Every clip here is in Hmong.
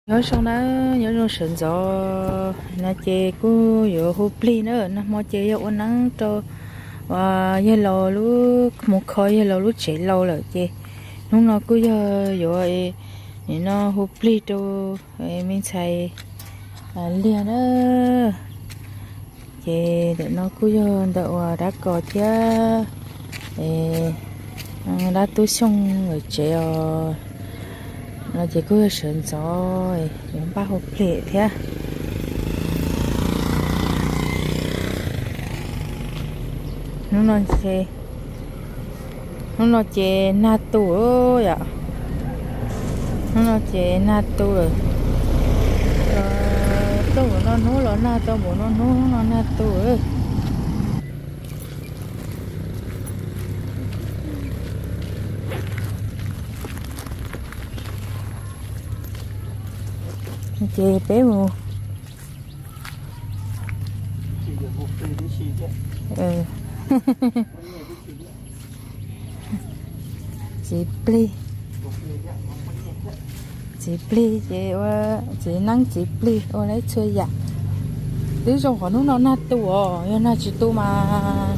Nyob zoo na, nyob zoo sawv ntxov. No ces kuj yuav hu plig na, nag hmo ces yog ua neeb rau, uas yawg laus lub, mus kho yawg laus lub tsev laus lawm ces hnub no kuj yog yuav, nim no hu plig rau me ntxhais Liag na. Ces ntawm no kuj yog ntawm uas dab Kos thiab dab Tub Xyooj lawv tsev os. No ces kuj yog sawv ntxov, yuav npaj hu plig thiab. Hnub no, hnub no ces nag tu yom. Hnub no ces nag tu lawm. Tuaj npaum no hnub los nag, tau npaum no hnub, hnub no nag tu. Ces peb mus. Txiv plig, txiv plig ces ua, txiv neeb txiv plig ua lawv txhua yam. Twb zoo qhov hnub no nag tu os, yog nag tsis tu mas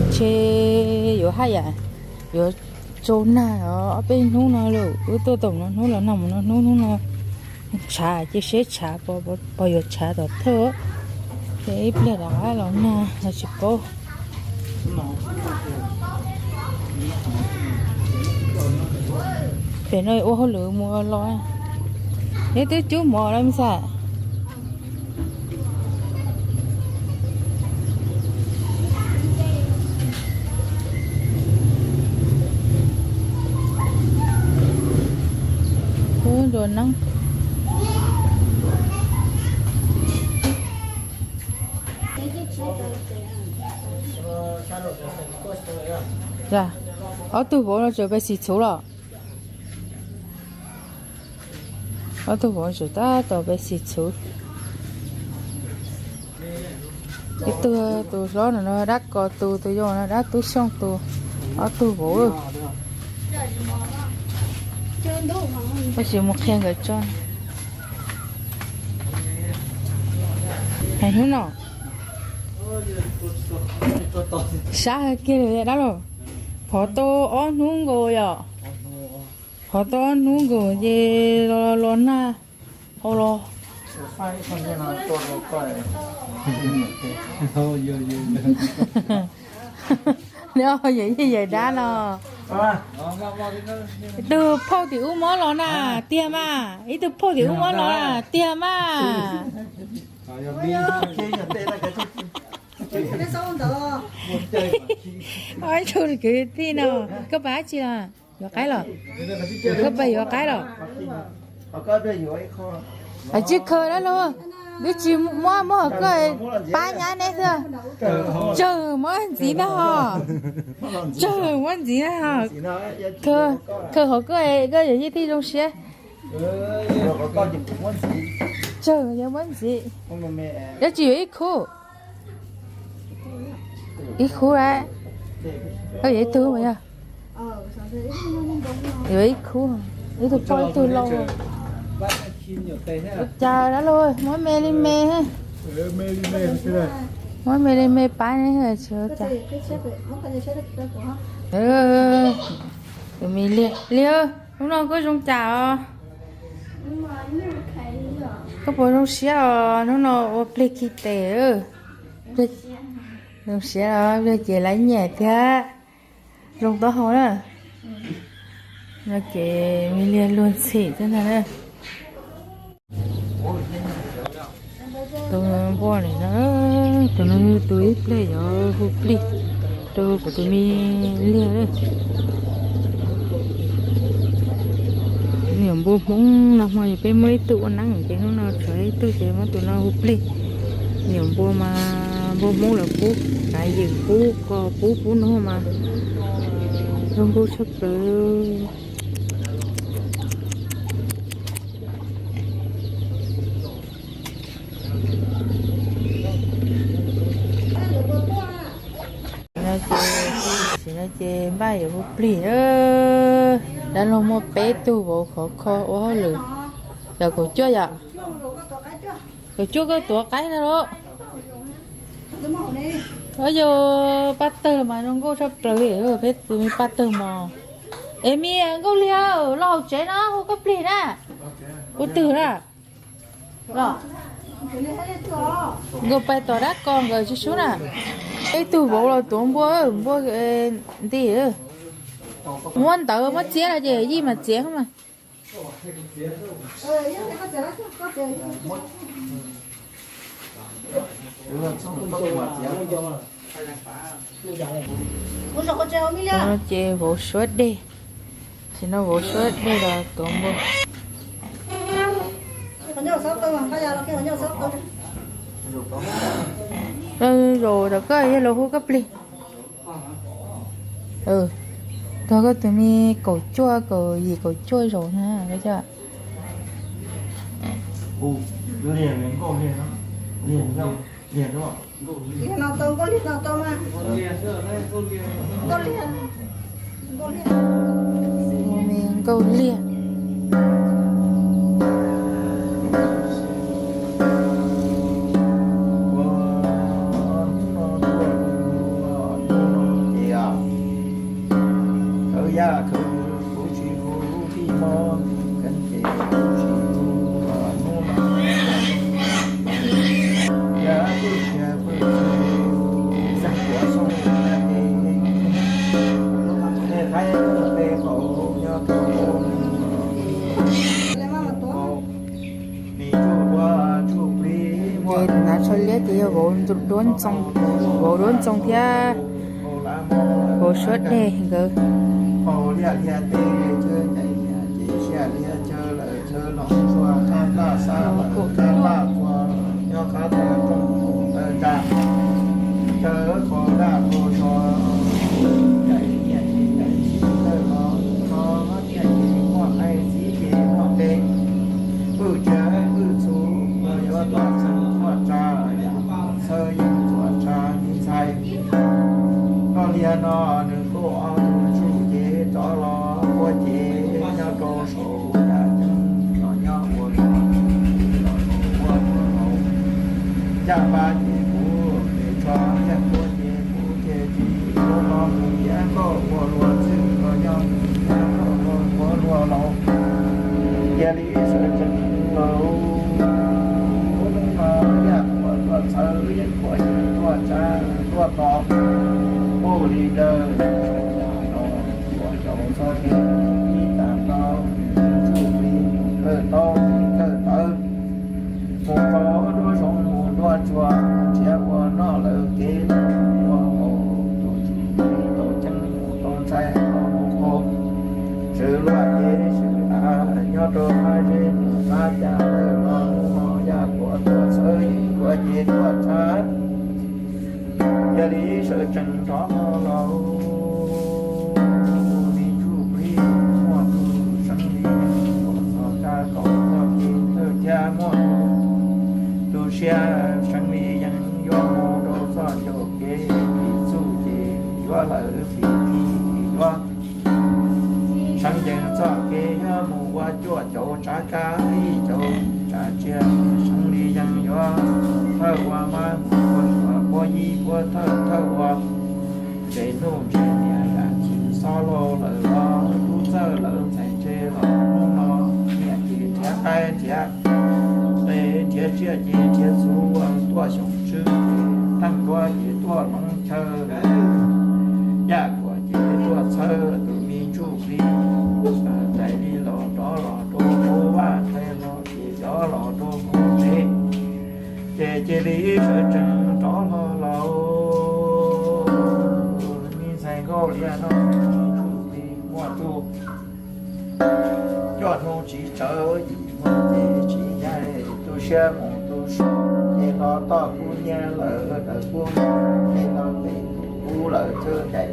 ntshe yuav haj yam, yuav tsau nag os ob peb hnub no lawm. Wb tuaj tau no hnub los nag mus no hnub, hnub no tshav, cia siab tshav, pog yuav tshav tom thawj. Ces ib pliag rov qab los nag los tsis paub. Pem no ua hauj lwm mus los, neb twb cub mov lawm me ntxhais. Ub, nruas neeb. Ob tug vauv no tseem pes xis txhuv los? Ob tug vauv tseem tab tom pes xis txhuv. Ib tug, tus hlob no dab Kos tus, tus yau no dab Tub Xyooj tus, ob tug vauv. Tab sis mus qhia nkawd tso. Hais hnub no sab kiag li dab laug. Phov tau ob hnub nkaus yom. Phov tau ob hnub nkaus ces los los nag hau los. Yawm yij yawm dab no. Ib tug phauj tim ub muab los na, tiag mas. Ib tug phauj tim ub muab los na, tiag mas. Ib tug kwv tij no, koj pais dab tsi los? Yuav qaib los? Koj pais yuav qaib los? Tsis khaws dab laug, twb tsis muab, muab hauv koj pab nyab neb xwb. Tsawg muab ntxiv na ho. Tsawg muab ntxiv na ho. Khaws hauv koj, koj yawm yij thiaj zoo siab. Tsawg yog muab ntxiv. Dab tsi yuav ib khub? Ib khub a. Koj yuav ib tug mas yog. Yuav ib khub, ib tug poj ib tug lau. Ua cas dab laug muab me li me. Muab me li me pab ne, tsis ua cas. Tus me liag, liag, hnub no koj zoo cas os? Koj puas zoo siab os? Hnub no ua plig khi tes. Zoo siab os, plig ces laiv nyiaj thiab. Zoo taub hau na. No ces me liag luag ntxhi thiab ntag na. Tus npua nim no, tus no tus ib pliag yuav hu plig rau kuv tus me liag. Niam npua Hmoob nag hmo peb muab ib tug ua neeb ces hnub no tshuav ib tug ces muab tus no hu plig. Niam npua mas npua Hmoob lawv pub, kav ywm pub, qos pub, pub no mas zoo nkauj tshaj plaws. Tam sim no ces npaj yuav hu plig. Dab laug muaj peb tug vauv khov kho ua hauj lwm. Cov kaum cuaj yom? Kaum cuaj koj tuav qaib na los? Yog pab tawg mas zoo nkauj tshaj plaws li, peb tus me pab tawg mos. Es me Nkauj Liag, los hauv tsev no hu koj plig na. Ua twg na? Nkauj pais tom dab ko nkawd tsis sub na. Ib tug vauv los tuav npua, npua nti. Muab ntawv muab txiab no ces yij mas txiav mas. Ces vauv suab dej, tsis no vauv suab dej los tuav npua. Zaum rau koj yog los hu koj plig. Tog koj tus me kaum cuaj kaum yim kaum cuaj zaum na. Nkauj Liag. Ces tus nav tsho liab ces yog vauv duab ntxoo, vauv duab ntxoo thiab vauv suab dej nkawd. Koj liag no nws kuj ob tug tsuj ces rov los ua ces nyob rau saum yam ceeb no nyob ua los ua ua ua. Caj npab ces kuv pem tso yaj kuab ces kuv ces tsis ua no mus thiab koj ua luag txwj los nyob mus thiab koj ua luag laus. Cia li sawv tsees laus, hnub no yaj kuab tuaj txhawv yeeb kuab yeeb tuaj tsav tuaj tos, ua li ntawd no ua rau txoj kev ib tag no tsuj li kawg tau kawg tawv. Mus rau nruab zoov mus nruab tsuag, nrhiav ua noj lawm kev ua haus, tus tsuj li tau ceeb mus tau ntxhais tau mus qhov, txawm luaj kev txawm av nyob rau qab zeb mus qab cas lawm los hnub no yaj kuab tuaj txhawv yeeb kuab ces tuaj tsav. Cia li sawv tsees rov qab los, ua me ntsuj plig muaj tus seev li yeej tuaj txog kab kaum txoj kev tawm thiab muaj tus tu siab seev li yeej yuav mus rau txoj ncauj kev txuj ces yuav lawm txij txij yuav seev yees txoj kev yuav mus ua cuaj caum tsav kab ib caum tsav tsiaj, seev li yeej yuav thawj ua mab mus ua suav puab yib puab thawj thawj ua ntses hnub ntses niam yam tsis xob lauj lawm los tub txawj lawv ntxhais ntse los hnub no niam ces nrhiav qaib nrhiav qe nrhiav tsiaj ces nrhiav txhuv tuaj xyoo tswb ces teej duab ces tuaj hloov chaw. Yaj kuab ces tuaj txhawb tus me ntsuj plig, tais li los rov los rau hauv vaj, tais los ces rov los rau hauv tsev. Ces cia li sawv tsees rov los laus, me ntxhais Nkauj Liag no ntsuj plig muaj tus cuaj hnub tsis tsawg, yim hnub ces tsis yaig, tu siab mus tu siab ces los toj kub nyiab lawm daws kub, ces los pem kub lawm chaw daim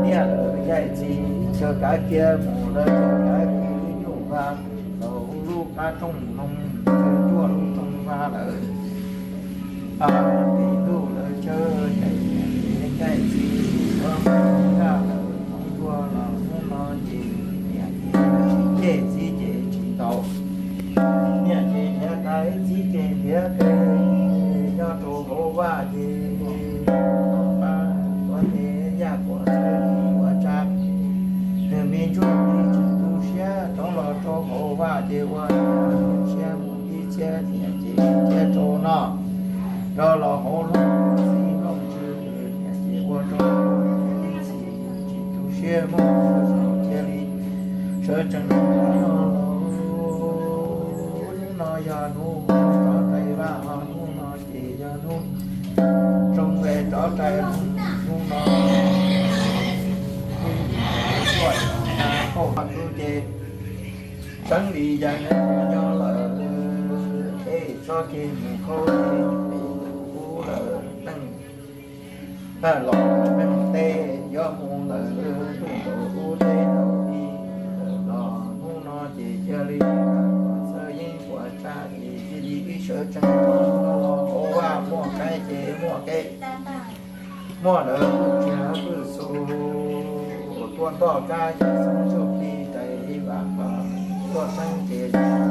nyiaj lawm yaij txiv chaw kav kiag mus lawm chaw kav kiag nyuj vaj, laus lub qab rooj mloog chaw cuaj lub rooj vaj lawm. Pem ntuj lawv chaw daim nyiaj yaij txiv yuav mus kaj lawm hmoov ncua los hnub no ces niam ces tsis ncej txiv ces tsis ntaus. Thiab tej nyob rau hauv vaj ces pab tuav tes yaj kuam txawv ua tsa, nws me ntsuj plig tsis tu siab rov los rau hauv vaj ces ua niam mus ib txhiab niam ces ib txhiab rau no, rov los hauv loog txiv loog tswv niam ces ua rau ib txhis tsis tu siab muaj ua zaum cia li sawv tsees no los. Hnub no yog hnub rov rais vaj, hnub no ces yog hnub zoo es rov rais hnub no. Tuaj na, hauj tus ces tseeb li yam nyob lawm, tej txoj kev mus khaub lig pem ub lawm, neej los neej teb yuav mus lawm, ntuj nkaus ub teb nkaus ib lawm los hnub no ces cia li txawv yeeb puas tsa ces cia li ib sawv tsees los hauv vaj muaj qaib ces muaj kev. Muaj lawv kwj txia kwj xu, tuaj ntoj kab ces xeeb ntsuj plig tais vam, tuaj xeeb ces xeeb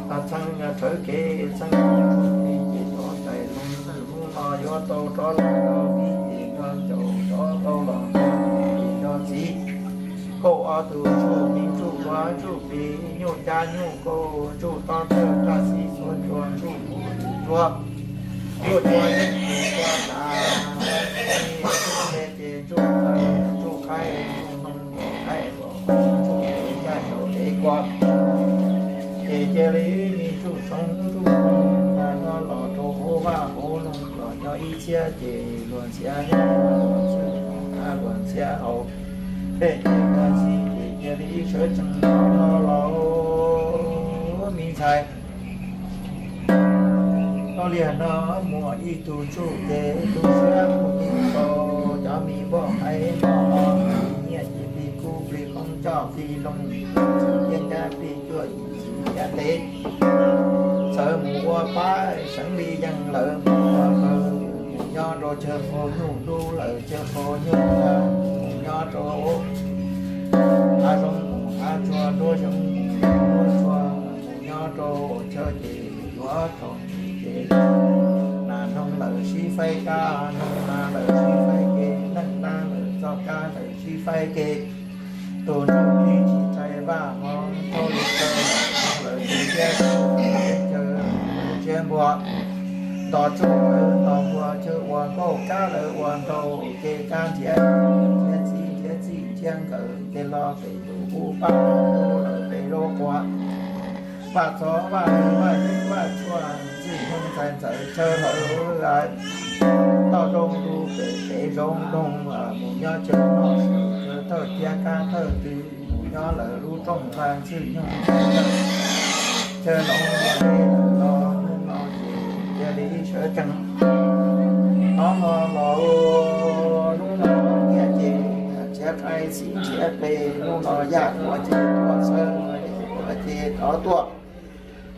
rhawv kev, xeeb ntsuj plig ces rov rais loo. Hnub no yuav tau rov los rau vij ces nco ncaus, rov tau los rau vij ces nco txiv. Kauj ob tug ntsuj plig, ntsuj ua ntsuj plig, nyuj cab nyuj kauj, ntsuj tob thawj raj xib xuas cua, ntsuj mus ntsuab, ntsuj cua yeej tus cua tas, ntsuj hle ces ntsuj tawv, ntsuj qaib, ntsuj noog, ntsuj qaib, ntsuj hle caj caum dev kua. Ces cia li me ntsuj soob ntsuj noog, no los rau hauv vaj hauv loog los nyob ib txhiab ces luag ntxhiab nyob luag ntxhiab haus, tej ces luag ntxhi ces cia li ib sawv tsees no los me ntxhais. Koj liag no muaj ib tug ntsuj ces tu siab mus tu tau, cov me npauj qaib npauj no, nyiaj ces plig kub plig qoob coj plig loo, txiv thiab ncab plig cuaj yim txiv thiab teb. Txawm mus ua pab seev li yees lawm mus ua pawg, mus nyob rau chaw qhua nyuj dub lawm chaw qhua nyuj, mus nyob rau hav zoov mus hav tsuag, nruab zoov mus nruab tsuag, mus nyob rau chaw ces yuav thaum ces nas noog lawm sib faib kab, noog nas lawm sib faib kev, neej nas lawm txoj kab lawm sib faib kev. Tus ntsuj plig tsis txais vaj hov thauj li caw, lawv tus thiab tus caw tsiab npua, nto tsuj lawv nto npua, chaw uas nkauj kab lawv ua nraug, kev kab nrhiav nrhiav txiv nrhiav txij nrhiav nkawm, kev los pem tus ub paj ub lawm pem zaub quav. Vaj txov vaj lwm vaj yeeb vaj tshuaj, ntxwj hmoo txais ntxawm chaw lawm, toj roob lug pem pem zoov nroog, mus nyob chaw noj su chaw thawj thiab kab thawj twg, mus nyob lawm lub rooj nqaj ntxwj nyoog chaw lawm, chaw noov li lawm los hnub no ces cia li sawv tsees. Hnub no los hnub no nyiaj ces nrhiav qaib xim nrhiav qe, hnub no yaj kuav ces tuaj xawb, yaj kuav ces rov tuaj.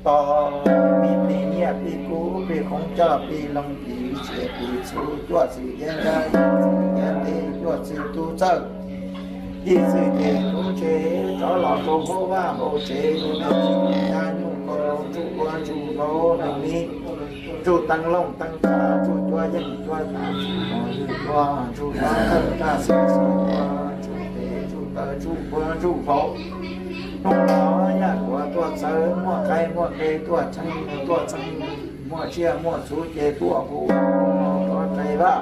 Tos me plig nyiaj plig kub plig qoob coj plig loo plig tsiaj plig txhu cuaj txwm yeeb dab cuaj txwm yeeb teb cuaj txwm tub txawj. Ib txwm ces tub ntse rov los rau hauv vaj hauv tsev, tus ntawd tsis nyuj nyab nyuj kau ntsuj ua ntsuj nraug nws me ntsuj teeb looj teeb tsav ntsuj cuab yeej cuab tas ntsuj mos ntsuj cuab ntsuj nrog thawj raj xeeb xuas ua ntsuj tes ntsuj taw ntsuj puab ntsuj vauv. Hnub no yaj kuav tuaj txawb muaj qaib muaj qe tuaj txheeb tuaj txheeb, muaj tsiaj muaj txhu ces tuaj hu rov rais vaj.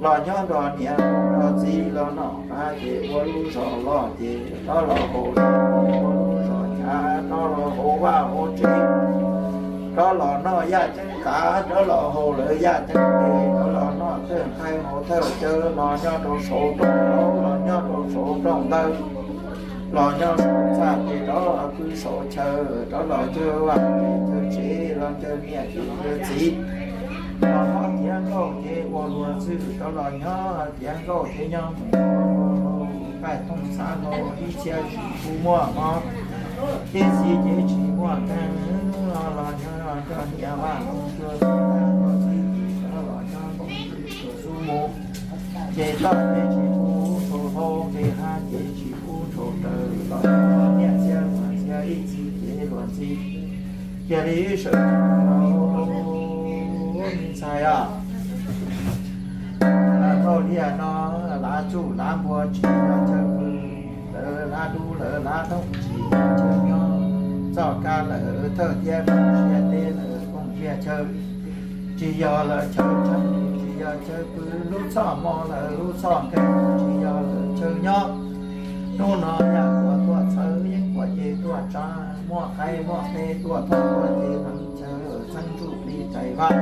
Los nyob nrog niam nrog txiv los noj qab ces ua lub zos loj ces rov los haus, ua lub zos chav rov los haus vaj haus tsev, rov los noj yaj ceeb qav, rov los haus lawv yaj ceeb tes, rov los noj thawj nqaij haus thawj cawv, los nyob rau saum rooj hauv, los nyob rau saum rooj ntawd, los nyob saum txaj ces rov los pw saum chaw, rov los caw vaj ces caw tsev, los caw niam ces caw txiv. Los nyob tiav nkauj ces ua luag txwj, rov los nyob tiav nkauj ces nyob mus nqaij tooj xav hlau ib txhia tsis pub muaj hmo, tib txiv ces tsis muaj kheej. Hnub no los nyob nrog niam vaj hloov cuag txiv tag nrho txiv ces rov los nyob npoo tsuag xub mus. Ces toj ces tsis pub tshau hlau, ces hav ces tsis pub tshau raws, los nyob niam txiv luag txiv ib txhis ces luag txiv. Cia li sawv tsees los, me ntxhais os. Lawv thaum liaj no, lawv tsuj lawv npua tsis yog chaw pw, lawv lawv dub lawv lawv thooj tsis yog chaw nyob, txoj kab lawv thawj thiab koog siab teb lawv koog siab chaw, tsis yog lawv chaw tseeb, tsis yog chaw pw, lub txhoj hmoo lawv lub txhoj nkeeg, tsis yog lawv chaw nyob. Hnub no yaj kuav tuaj txhawv, yeeb kuav ces tuaj tsa, muaj qaib muaj qe tuaj thoob tuaj ces neeg chaw txheeb ntsuj plig rais vaj,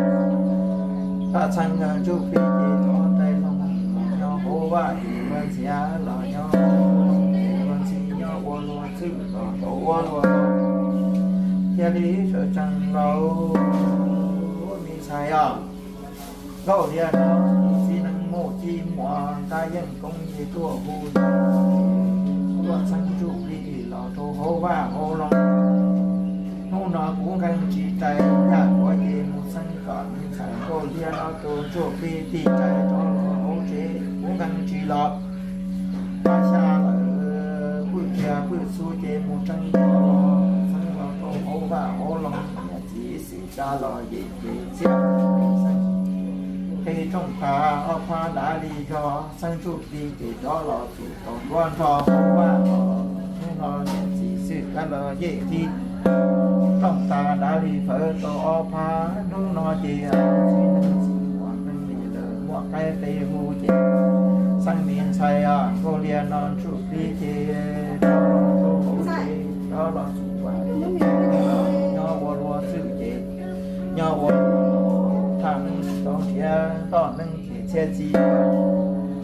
txheeb ntsuj plig ces rov rais loog, los nyob hauv vaj ces ua ntxiav, los nyob ua ntxhi, nyob ua luag txwj los rau ua luag. Cia li sawv tsees los, me ntxhais os. Nkauj Liaj no kuv txiv neej muj txiv muas ntab yeej koob yig tuaj hu, tuaj txheeb ntsuj plig los rau hauv vaj hauv loog. Hnub no kuv nkees tsis rais, yaj kuav ces mus txheeb kom me ntxhais Nkauj Liaj no tus ntsuj plig tig rais rov los hauv tsev, kuv nkees tsis los. Pab xya lawm, pwj kiag pwj txhu ces mus tseeb los, txheeb los rau hauv vaj hauv loog, niam txiv xim tsa los yem ces txiaj, qhib rooj tag ob phab dav li zog, txheeb ntsuj plig ces rov los txum tau nruab nrho hauv vaj los. Hnub no niam txiv xwm kab los yem qhib rooj tag dav li fawv tau ob phab. Hnub no ces txiv neej txiv muam neej li lawv muaj qaib qe hu ces, xeeb me ntxhais Nkauj Liaj no ntsuj plig ces rov los txum tau ces rov los txum vaj, nyob ua luag txwj ces nyob ua luag, thaj neeb tsis tau nrhiav, toj neeb ces txhiab txib,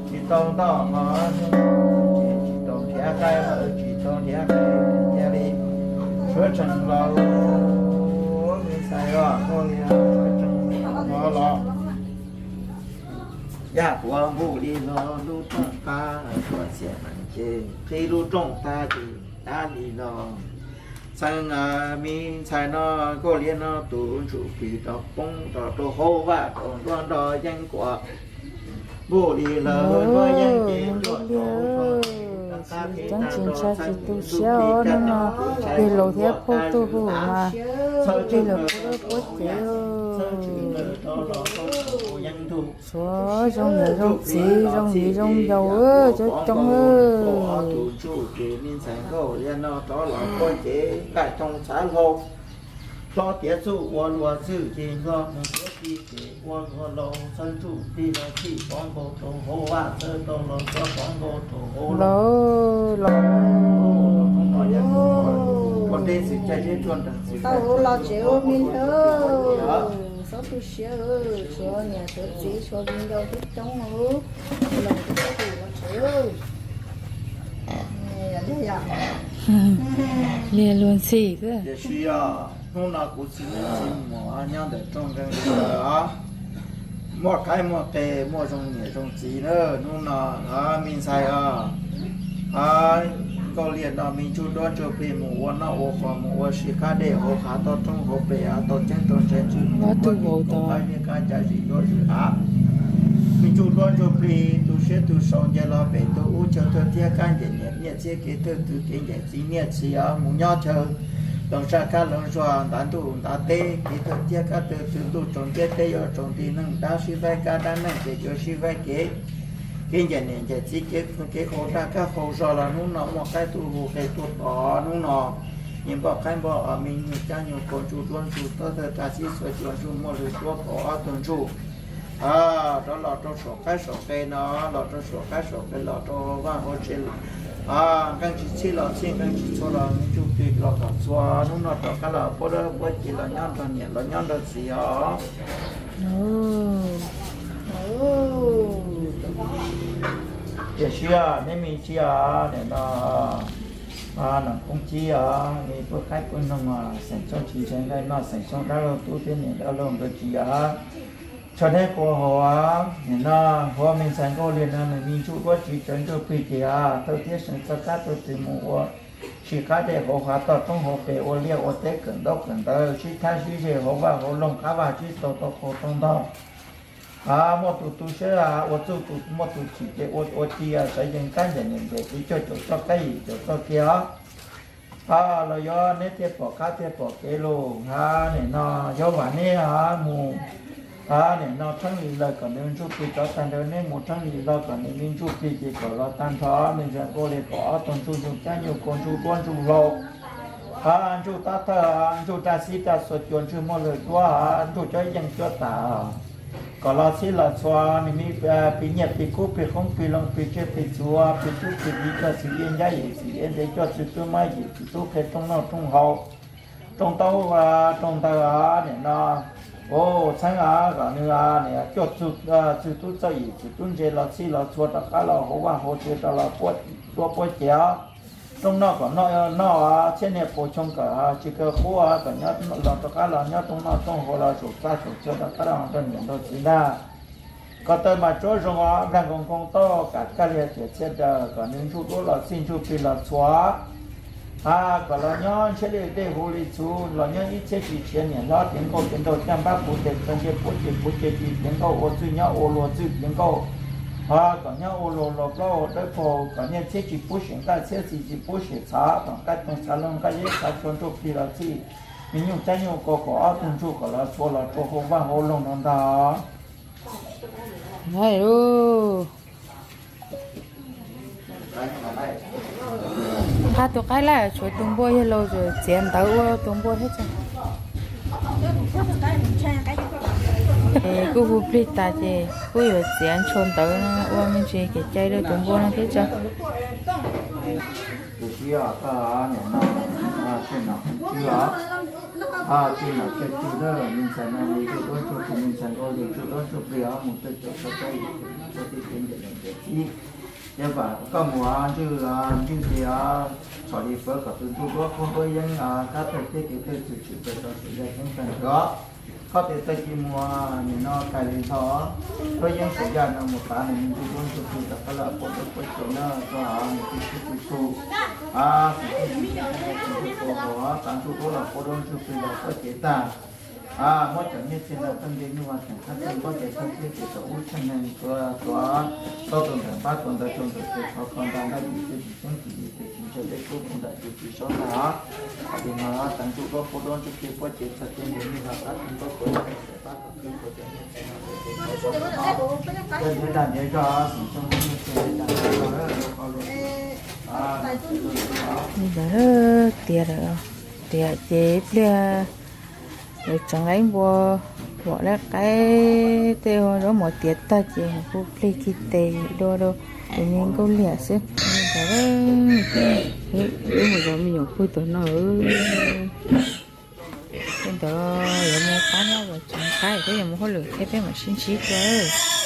tsis tau ntoj hov, tsis tau nrhiav qaib, tsis tau nrhiav qe, cia li sawv tsees los, me ntxhais os, Nkauj Liaj sawv tsees los los. Yaj kuav npuj li los lub rooj qab, tuaj txiam nees ces qhib lub rooj tag ces dav li los. Xeeb me ntxhais no, Nkauj Liaj no tus ntsuj plig rov poob rau hauv vaj rau nruab nrog yeeb kuav. Npuj li lawv nruab yeeb ces tuaj rau hauv, tsis tseeb tsis ntshai tsis tu siab os. Hnub no yawg laus thiab phauj tuaj hu mas yawg laus puab puab cev, suav zoo niam zoo txiv zoo viv zoo ncaus coob coob. Tus ntsuj ces me ntxhais Nkauj Liaj no rov los puab cev, nqaij thoob txhav hlau, hlob tiav txuj ua luag txwj ces nplog mus tiav txi ces ua luag laus, txheeb ntsuj plig los txhij pov nkaus rau hauv vaj, txhawb tau los txhawb pov nkaus rau hauv los. Los, los, ua ntej txwm caij zeb tuaj nreeg txwm caij tau los tsev ua me ntawd. Txhob tu siab, suav niam suav txiv suav viv ncaus coob coob, los tsev. Liaj luag ntxhi xwb. Tiam sis hnub no kuv txiv neej txiv muam nyob ntawm rooj nkees li lawm os. Muaj qaib muaj qe, muaj zoo niam zoo txiv na. Hnub no me ntxhais os, Nkauj Liaj no me ntsuj duab ntsuj plig mus ua noj ua haus, mus ua si qab dej hauv hav toj roob hauv pes, tau ceeb tau ntshai ntswj mus ua tug vauv tau qab niaj qab ca zis duab zis av. Me ntsuj duab ntsuj plig tu siab tu sau nce los pem tus ub chaw thawj thiab kab ncaim niam niaj txiab kev thawj tw kev ncaim txiv niaj txiv os, mus nyob chaw loog saj kab loog zuag ntav ntuj ntav teb, kev thawj thiab kab thawj tw ntuj tsaus ntiab teb yuav tsaus nti, neej dab sib faib kab dab neej ces yuav sib faib kev. Kev ncaim niam ncaim txiv kev qhau raj kab qhau zog los hnub no muaj qaib tuaj hu qe tuaj tos hnub no. Nyias npoj qaib npoj os, me nyuag cab nyuag kaus ntsuj duab ntsuj tob thawj raj xib xuas cuag ntsuj muaj lwg duab kaum ob tug ntsuj. Rov los rau saum qaib saum qe no, los rau saum qaib saum qe los rau vaj hauv tsev, nqeej tsis txhij los txhij, nqeej tsis txhua los me ntsuj plig los kom txhua. Hnub no rov qab los puab dab puab cev los nyob nrog niam los nyob nrog txiv os. Tiam sis neb me ntsis os, nim no Nom Koob Cib os, me pub qaib pub noog os, xeem Txooj tsis ntshai nqaij noj, xeem Txooj dab laug tub thiab niam dab laug nkawd tsis os. Tshuav neb puas haum os? Nim no hauv me ntxhais Nkauj Liaj no nws me ntsuj duab tsis tsawv ntsuj plig ces os, thawj thiab seev txoj kab thawj tw mus ua si qab dej hauv hav toj roob hauv pes, ua liaj ua teb kawm ntaub kawm ntawv, sib thab sib ze hauv vaj hauv loog, qab vaj sib tau tau qaug tau ntog. Hos muaj tus tu siab ua txuj, tus muaj tus chim ces ua ua ci, sawv yees kab ncaim niam ncaim txiv cuaj caum txoj kab yim caum txoj kiag os. Los yog neb thiaj pom qab thiaj pom kev los hab, nim no yog vam neb hab mus, hab nim no Theeb Lis lawm kom nws ntsuj plig rov tag nrho, neb mus Theeb Lis los kom nws me ntsuj plig ces kom los tag nrho, me ntsis nkaus li kom ob tug ntsuj nyuj cab nyuj kua, ntsuj duab ntsuj hlauv, hab ntsuj tab thawj, ntsuj raj xib raj xuas cua, ntsuj muaj lwg duab, hab ntsuj cov yeej cuab tam, kom los txhij los txhua, nws me plig nyiaj plig kub plig qoob plig loo plig tsiaj plig txhu, plig tub plig kiv, coj txwv iab ncab yim txwv iab ntev, coj txwv tub mab yim txwv tub qhe, rooj noj rooj haus, rooj taub rooj ntawg, nim no, u, Txheeb, kom nws nim coj txwv tub txawj yim txwv tub ntse los txhij los txhua rov qab los hauv vaj hauv tsev rov los puab duab puab ceg os. Rooj noj kom noj, noj txhiab niag puas choo kom tsis kaw qub, kom nyob los rov qab los nyob rooj noj rooj haus los saum txaj saum txhua rov qab los nrog niam nrog txiv ntag. Ko taw mas tsuab zoo, nplag nkoos nkoos tau kam kag li tiam txhia daws, kom nws ntsuj duab los txhij ntsuj plig los txhua, hab kom los nyob ntshiab li dej huv li txhuv, los nyob ib txhiab tsis tshiav niam hlob tiav nkauj tiav nraug caj npab puv tes txog ntsej puab ceg puv ceg tsis tiav nkauj ua txwj nyob ua luag txwj tiav nkauj, hab kom nyob ua luag luag plaub ua dawb paug, kom niaj txhiab tsis pub sim nqaij txhiab txhis tsis pub sim txhav, kom nqaij toog txhav loog nqaij yeb txhav tshua ntsuj plig los txhij, me nyuj cab nyuj kua kom ob tug ntsuj kom los txhua los rau hauv vaj hauv loog no ntag. Qab tus qaib lawm, tshuav tus npua yawg laus txiav ntawv ua tus npua thiab tso. Es kuj hu plig tas ces kuj yuav txiav ntshua ntawv ua me ntsis kev cai rau tus npua no thiab tso. Tus tib os, koj nim no, tswj nom tswj os, tswj nom tswj tswj na, me ntxhais no nws ntsuj duab ntsuj plig, me ntxhais nkauj nws ntsuj duab ntsuj plig os, mus twj caum txog txawb yim txog tib kev ncaim lees ncaim txib. Yog vam koj mus ntswj ntswj ntse os, txhom li pawv kom tus ntsuj duab poob duab yeeb os, tab tawg teb kev twg txwm tshwm plaws rau saum yaj ceeb tag nrho. Koj tes tag kis mus nim no kais li nto, duab yeeb saum yaj no mus tav nws me ntsuj duab ntsuj plig rov qab los poob duab poob cev na, rau nws tib tib txhua txhua, xeem txheej txheej txheej txheej txhua txhua hauv, tav ntsuj duab los poob duab ntsuj plig los puab cev tag. Muab cov nyiaj txiag ntawd pheej nce nyuj vaj tseem qab txeeg npaub tes thawj thiab ces tau ub tsheej neeg tua tuav, tau tus ntawm npab tua ntawd rau ntawm tes thov kho nta nqaij yim txwv tsis ceeb tsis li tes tsis ntshai dej kub tus ntawm tus tsis saub ntag. Hais li no, tav ntsuj duab poob duab ntsuj plig puab cev txog tej nce nyuj vaj qab txeeg npaub tes thawj thiab pab kom khwv tau cov nyiaj txiag no tes thov kho nta nqaij yim txwv tsis ceeb tsis li tes tsis ntshai dej kub tus ntawm tus tsis saub ntag. Hais li no, tav ntsuj duab poob duab ntsuj plig puab cev txog tej nce nyuj vaj qab txeeg npaub tes thawj thiab pab kom khwv tau cov nyiaj txiag no tes thov kho nta nqaij yim txwv tsis ceeb tsis li tes tsis ntshai dej kub tus ntawm tus tsis saub ntag. Ntawd tiav lawm, tiav ces ib pliag lawv tseev ib npua huam lawv qaib tej zaub mov tiav tag ces hu plig khi tes dua rau tus me nkauj liam xwb. Ntawd, wb mus zov me nyuam pw tom no. Tej ntawd yuav mus qab nyob zov tseev qaib, peb yuav mus hauj lwm thiab peb mam sib ntsib dua.